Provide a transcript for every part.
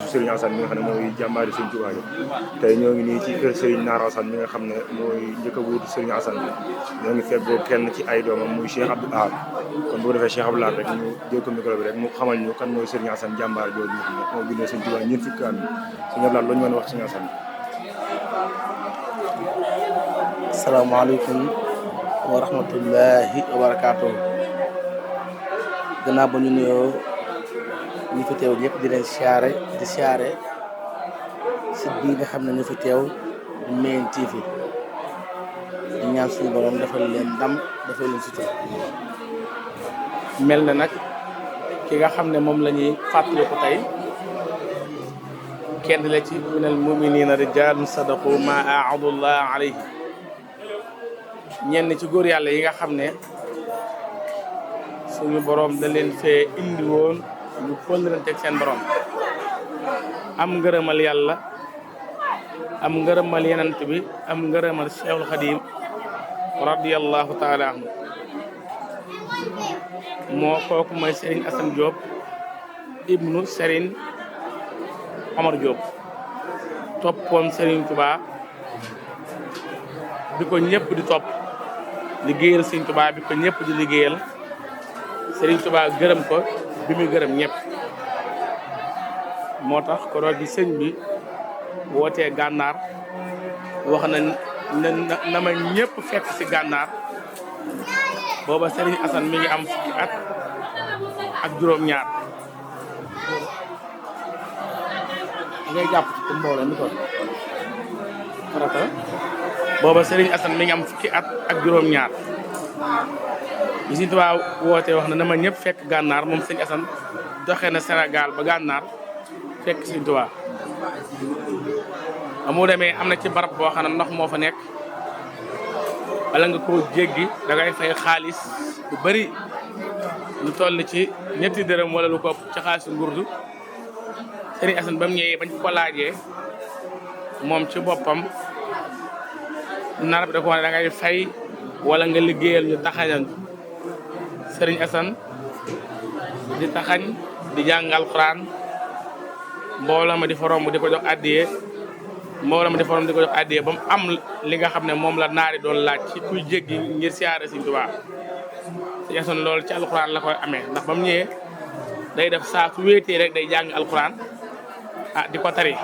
Serigne Assane mi nga xam ne mooy jàmbaari Serigne Touba yi tey ñoo ngi nii ci kër Serigne Naar Assane mi nga xam ne mooy njëkk a wuutu Serigne Assane ñoo ngi feggoo kenn ci ay doomam muy Cheikh Abdou Ahad kon bu ko defee Cheikh Abdou Ahad rek ñu jël ko micro bi rek mu xamal ñu kan mooy Serigne Assane jàmbaar jooju nga xam ne moo bindee Serigne Touba ñeent fukki at Serigne Abdou Ahad la ñu mën a wax Serigne Assane. asalaamaaleykum wa rahmatullahi wa barakaatuh. gannaaw ba ñu nuyoo ñu fi teew ñëpp di leen siyaare si bii nga xam ne ñu fi teew di Méyenne TV di ñaan suñu borom defal leen ndam defal leen sutura. mel na nag ki nga xam ne moom la ñuy fàttaliku tey kenn la ci minal muminina rijaalun sadaqu ma ahadullah alayhi ñenn ci góor yàlla yi nga xam ne suñu borom da leen fee indi woon ñu kóllëranteeg seen borom am ngërëmal yàlla am ngërëmal yenant bi am ngërëmal Cheikhul Khadim radiyallahu taala anhu moo kooku mooy Serigne Assane Diop ibnu Serigne Omar Diop toppoon Serigne Touba bi ko ñëpp di topp liggéeyal Serigne Touba bi ko ñëpp di liggéeyal Serigne Touba gërëm ko bi muy gërëm ñëpp moo tax ko roog bi sëñ bi wootee gànnaar wax na ma ñëpp fekk ci gànnaar booba Serigne Assane mi ngi am fukki at ak juróom-ñaar ngay jàpp ci mbooloo mi ko farata booba Serigne Assane mi ngi am fukki at ak juróom-ñaar bi Serigne Touba wootee wax na ma ñëpp fekk gànnaar moom Serigne Assane doxee na Sénégal ba gànnaar fekk Serigne Touba amu demee am na ci barab boo xam ne ndox moo fa nekk wala nga ko jéggi da ngay fay xaalis bu bari lu toll ci ñetti dërëm wala lu ko ci xaalisu ngurdu Serigne Assane ba mu ñëwee bañ ko laajee moom ci boppam nar bi da ko wax da ngay fay wala nga liggéeyal ñu taxañal Serigne Assane di taxañ di jàng alxuraan mbooloo ma di fa romb di ko jox addiye mbooloo ma di fa romb di ko jox addiye ba mu am li nga xam ne moom la naari doon laaj ci kuy jéggi ngir siyaare Serigne Touba Serigne Assane loolu ci alxuraan la koy amee ndax ba mu ñëwee day def saa su wéetee rek day jàng alxuraan di ko tari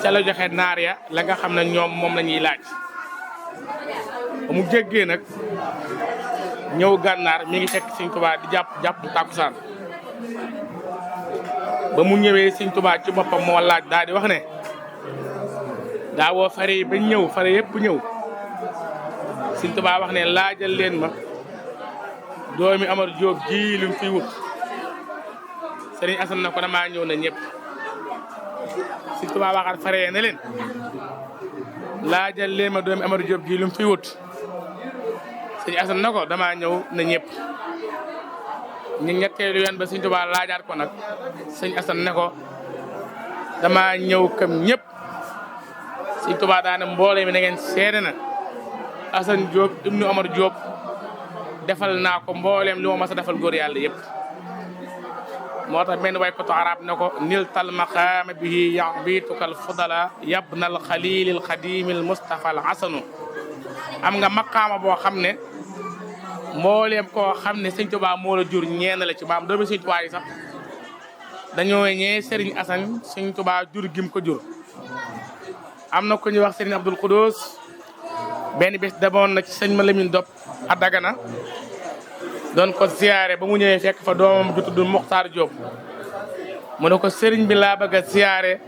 te la joxe naar ya la nga xam ne ñoom moom la ñuy laaj ba mu jéggee nag ñëw gànnaar mi ngi fekk Serigne Touba di jàpp tàkkusaan ba mu ñëwee Serigne Touba ci boppam moo laaj daal di wax ne daa woo fare yi ba ñëw fare yëpp ñëw Serigne Touba wax ne laajal leen ma doomi Amar Diop ji lu mu fi wut Serigne Assane na ko damaa ñëw na ñëpp Serigne Touba waxaat fare ne leen laajal leen ma doomi Amar Diop ji lu mu fi wut Serigne Assane na ko damaa ñëw na ñëpp ñu ñetteelu yoon ba Serigne Touba laajaat ko nag Serigne Assane ne ko damaa ñëw kam ñëpp Serigne Touba daa ne mboole mi na ngeen seede na Assane Diop ibnu Amar Diop defal naa ko mbooleem li ma mas a defal góor yàlla yëpp moo tax benn way koto arab ne ko nil tal maqaama bihi yabitukal fudala yabnal xalilil xadimil mustafa al hasanu am nga maqaama boo xam ne mbooleem koo xam ne Serigne Touba moo la jur ñeen la ci baam doomi Serigne Touba yi sax dañoo ñee Serigne Assane Serigne Touba jur gim ko jur am na ko ñuy wax Serigne Abdoul Khoudous benn bés demoon na ci sëñ ma Lamine Dop a Dagana doon ko ziyaare ba mu ñëwee fekk fa doomam ju tudd Mokhtar Diop mu ne ko sëriñ bi laa bëgg a ziyaare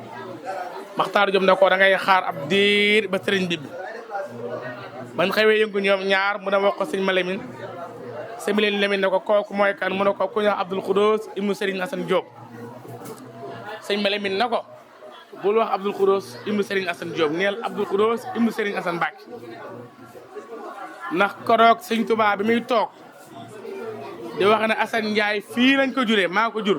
Mokhtar Diop ne ko da ngay xaar ab diir ba sëriñ bi ban xewee yëngu ñoom ñaar mu dem wax ko sëñ ma Lamine sëñ ma Lamine ne ko kooku mooy kan mu ne ko ku ñu wax Abdoul Khoudous ibnu Serigne Assane Diop sëñ ma Lamine na ko bul wax Abdoul Khoudous ibnu Serigne Assane Diop neel Abdoul Khoudous ibnu Serigne Assane Mbacké ndax koroog Serigne Touba bi muy toog di wax ne Assane Ndiaye fii lañ ko juree maa ko jur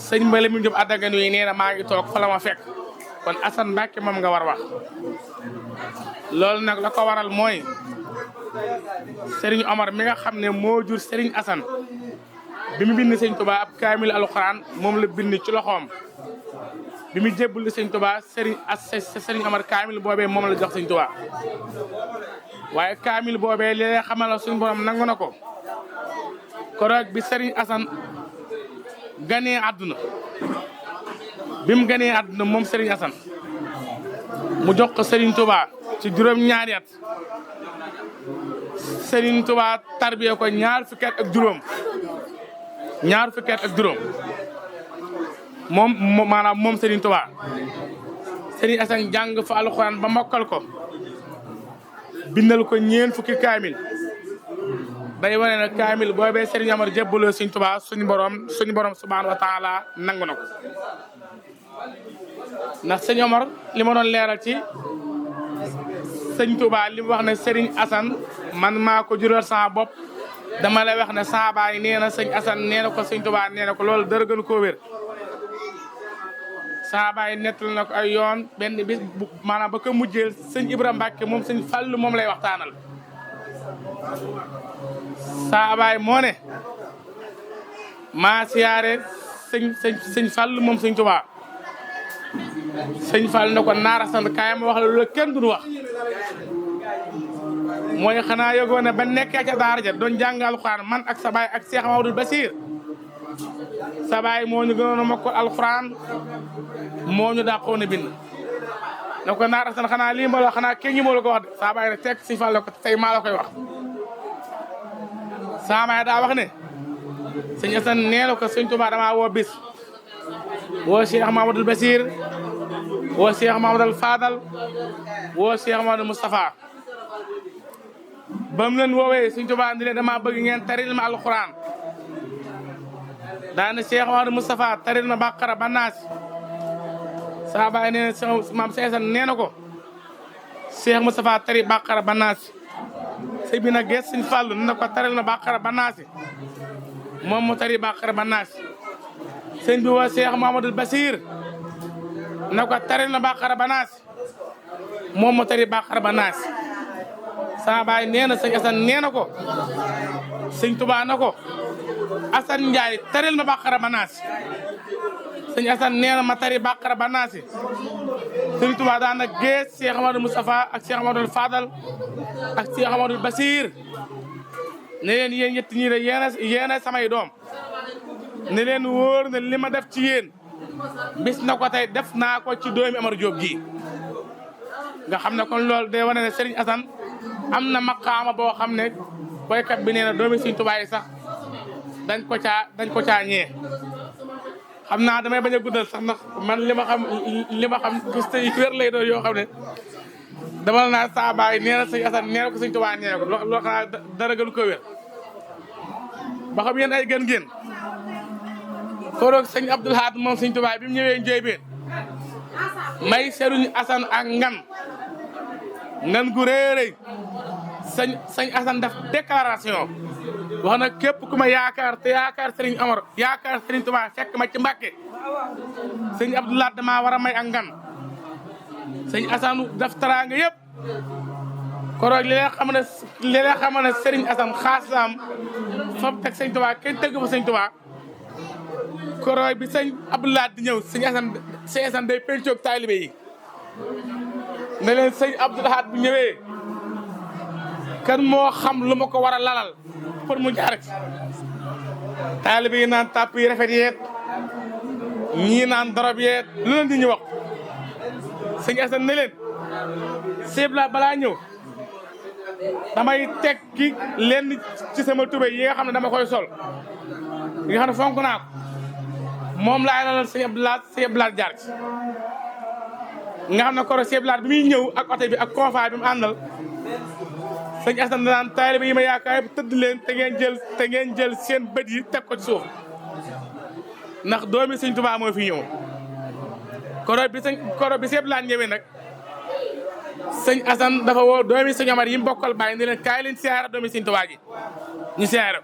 sëñ ma Lamine Diop Dagana yi nee na maa ngi toog fa la ma fekk kon Assane Mbacké moom nga war wax loolu nag la ko waral mooy Serigne Omar mi nga xam ne moo jur Serigne Assane bi mu bind sëñ Touba ab kaamil alxuraan moom la bind ci loxoom bi mu jébbal sëñ Touba Serigne Amar kaamil boobee moom la jox sëñ Touba waaye kaamil boobee li lay xamal suñu borom nangu na ko koroog bi Serigne Assane ganee àdduna bi mu ganee àdduna moom Serigne Assane mu jox ko Serigne Touba ci juróom-ñaari at Serigne Touba tarbiye ko ñaar fukki at ak juróom moom Serigne Touba Serigne Assane jàng fa alxuraan ba mokkal ko bindal ko ñeen fukki kaamil day wane na kaamil boobee Serigne Amar jébbaloo Serigne Touba suñu borom subhanahu wa taala nangu na ko ndax Serigne Amar li ma doon leeral ci Serigne Touba li mu wax ne Serigne Assane man maa ko jural sama bopp dama lay wax ne saaba yi nee na Serigne Assane nee na ko Serigne Touba nee na ko loolu dara gën koo wér saaba yi nettal na ko ay yoon benn bis maanaam ba ko mujjeel sëñ Ibra Mbàkke moom sëñ Fallu moom lay waxtaanal saabaay moo ne maa siyaare sëñ Fallu moom sëñ Tuubaa sëñ Fallu ne ko naara sant kaay ma wax la lu kenn du wax mooy xanaa yëgoo ne ba nekkee ca daara ja doon jàngal alxuraan man ak sa baay ak Cheikh Mamadou Basir sa baay moo ñu gënoon a mokkal alxuraan moo ñu dàqoon a bind ne ko naara sant xanaa lii ma la xanaa kenn ñi moo la ko wax de sa baay rek teg si Fallu ko tey maa la koy wax saamaay daa wax ne sëñ Assane nee na ko sëñ Touba damaa woo bis woo Cheikh Mamadou Basir woo Cheikh Mamadou Fadal woo Cheikh Mamadou Moustapha ba mu leen woowee sëñ Touba ni leen damaa bëgg ngeen taril ma alxuraan daane Cheikh Mamadou Moustapha taril ma Baqara ba Naas saabaay nee na maam sëñ Assane nee na ko Cheikh Moustapha tari Baqara ba Naas sëñ bi nag gees sëñ Fallu na ko taral na Baqara ba Naas moom mu tari Baqara ba Naas sëñ bi woo Cheikh Mamadou Basir na ko taral na Baqara ba Naas moom mu tari Baqara ba Naas saa baay nee na sëñ Assane nee na ko sëñ Touba na ko Assane Ndiaye taral na Baqara ba Naas sëñ Assane nee na ma tari Baqara ba Naas sëñ Touba daan na gees Cheikh Amadou Moustapha ak Cheikh Amadou Fadal ak Cheikh Amadou Basir ne leen yéen ñett ñii de yéena samay doom ne leen wóor ne li ma def ci yéen bis na ko tey def naa ko ci doomi Amar Diop ji nga xam ne kon loolu day wane ne Serigne Assane am na maqaama boo xam ne boykat bi nee na doomi Serigne Touba yi sax dañ ko caa ñee xam naa damay bañ a guddal sax ndax man li ma xam gis te wér lay doon yoo xam ne dama la naa saa baay nee na sëñ Assane nee na ko sëñ Touba nee na ko loo xanaa dara gën ko wér ba xam yéen ay gën ngeen koroog sëñ Abdoul Ahad moom sëñ Touba bi mu ñëwee Njóobeen may Serigne Assane ak ngan gu réeréy sëñ Assane def déclaration wax na képp ku ma yaakaar te yaakaar Serigne Amar yaakaar Serigne Touba fekk ma ci Mbàkke sëñ Abdoul Ahad damaa war a may ak ngan sëñ Assane def taraanga yëpp koroog li leen xam ne Serigne Assane xaasaam fa mu teg sëñ Touba kenn tegu fa sëñ Touba koroog bi sëñ Abdoul Ahad di ñëw sëñ Assane day pencoog taalibe yi ne leen sëñ Abdoul Ahad bu ñëwee kan moo xam lu ma ko war a lalal pour mu jaar ci taalibe yi naan tàpp yi rafet yeet ñii naan dorop yeet lu leen di ñu wax sëñ Assane ne leen seebla balaa ñëw damay teg ki leen ci sama tubéy yi nga xam ne dama koy sol yi nga xam ne fonk naa ko moom laay lalal sëñ Abdoul Ahad jaar ci nga xam ne koro sëñ Abdoul Ahad bi muy ñëw ak oto bi ak convoi bi mu àndal sëñ Assane danaan taalibe yi ma yaakaar tëdd leen te ngeen jël seen bët yi teg ko ci suuf ndax doomi sëñ Touba moo fi ñëw koro bi sëñ Abdoul Ahad ñëwee nag sëñ Assane dafa woo doomi sëñ Amar yi mu bokkal bàyyi ne leen kaay leen siyaara doomi sëñ Touba ji ñu siyaara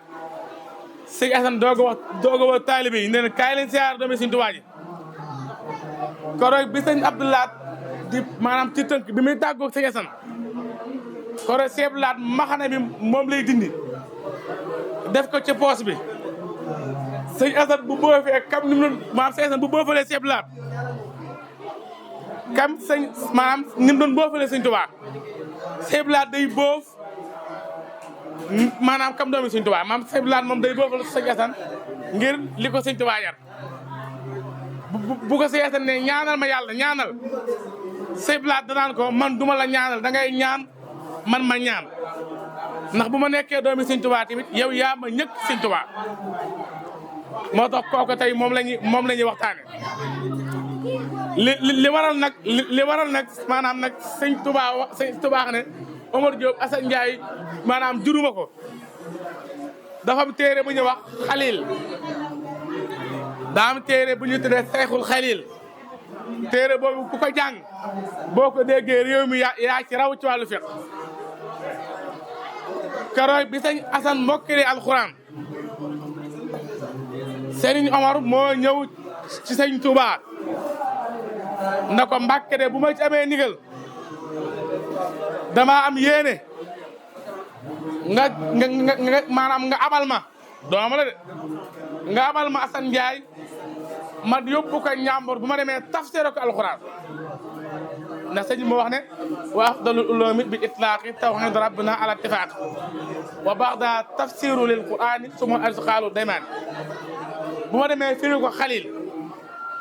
sëñ Assane doog a woo taalibe yi ne leen kaay leen siyaara doomi sëñ Touba ji koro bi sëñ Abdoul Ahad di maanaam ci tënk bi muy tàggoog sëñ Assane koro sëñ Abdoul Ahad maxane bi moom lay dindi def ko ci poos bi sëñ Assane bu boofee kam ni mu doon maanaam sëñ Assane bu boofalee Sëñ Abdou Lahad kam sëñ maanaam ni mu doon boofalee sëñ Tuubaa Sëñ Abdou Lahad day boof maanaam kam doomi sëñ Tuubaa maanaam Sëñ Abdou Lahad moom day boofal sëñ Assane ngir li ko sëñ Tuubaa yar bu ko sëñ Assane ne ñaanal ma yàlla ñaanal Sëñ Abdou Lahad danaan ko man duma la ñaanal da ngay ñaan man ma ñaan ndax bu ma nekkee doomi sëñ Tuubaa tamit yow yaa ma ñëkk sëñ Tuubaa moo tax kooku tey moom la ñuy waxtaane li waral nag maanaam nag sëñ Tuubaa ne Omar Diop Assane Ndiaye maanaam juruma ko dafa am téere bu ñu wax Xalil daa am téere bu ñu tuddee Seexul Xalil téere boobu ku ko jàng boo ko déggee réew mi yaa ci raw ci wàllu fiq keroog bi sëñ Assane mokkali alxuraan Serigne Omar moo ñëw ci sëñ Touba na ko Mbàkke de bu ma ci amee ndigal dama am yéene nga maanaam nga abal ma dooma la de nga abal ma Assane Ndiaye ma yóbbu ko Njàmbur bu ma demee tafsir ko alxuraan ndax sëñ moo wax ne wa afdalul ulumi bi itlaaqi tawhid rabbina ala ittifaaq wa ba'da tafsiru lil qur'ani suma azqalu daymaan bu ma demee firi ko Xalil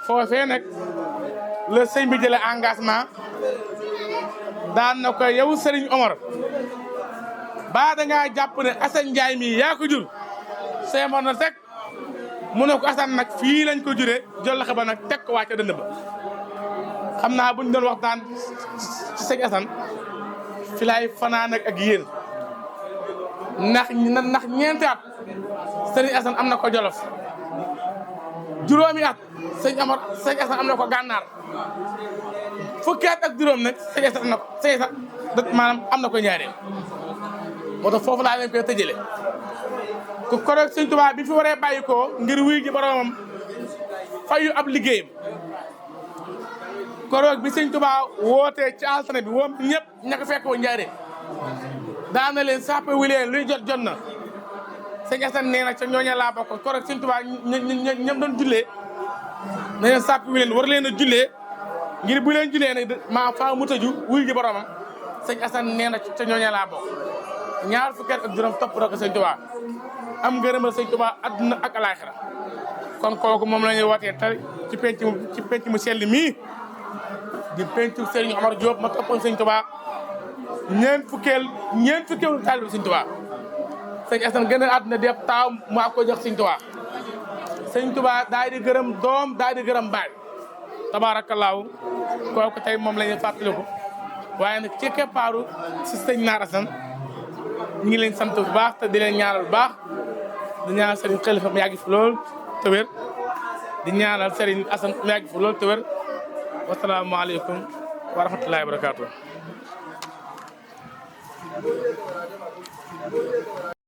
foofee nag le sëñ bi jëlee engagement daan na ko yow Serigne Omar ba da ngaa jàpp ne Assane Ndiaye mi yaa ko jur seemoon na teg mu ne ko Assane nag fii lañ ko juree jël la ba nag teg ko wàcce dënd ba xam naa buñ doon waxtaan ci sëñ Assane fi laay fanaan ak yéen ndax ñeenti at Serigne Assane am na ko Jolof juróomi at sëñ Assane am na ko Gànnaar fukki at ak juróom nag sëñ Assane am na ko maanaam am na ko Njaaréem moo tax foofu laa leen koy tëjale ku koroog sëñ Tuubaa bi fi waree bàyyi ko ngir wuy ji boromam fayu ab liggéeyam koroog bi sëñ Tuubaa wootee ci altine bi woom ñëpp ña ko fekk woon Njaaréem daan na leen sàppe wi leen luy jot na sëñ Assane nee na ca ñooña laa bokk koroog sëñ Tuubaa ñam doon jullee na leen sàppe wi leen war leen a jullee ngir bu leen jullee nag maa faa mu tëju wuy ji boromam sëñ Assane nee na ca ñooña laa bokk ñaar fukki at ak juróom topp rek sëñ Tuubaa am ngërëmal sëñ Tuubaa adduna ak alaaxira kon kooku moom la ñuy wootee te ci penc mu sell mii di pencu Serigne Omar Diop ma toppoon sëñ Tuubaa ñeent fukkeelu taalibe sëñ Tuubaa sëñ Assane gën a àdduna def taaw mu ak ko jox sëñ Tuubaa sëñ Tuubaa daal di gërëm doom daal di gërëm baay tabaarakallaahu kooku tey moom la ñuy fàttaliku waaye nag ci keppaaru si sëñ Naar Assane ñu ngi leen sant bu baax te di leen ñaanal bu baax di ñaanal Serigne Khalifa mu yàgg fi lool te wér di ñaanal Serigne Assane mu yàgg fi lool te wér wasalaamaaleykum wa rahmatullaahi wa barakaatu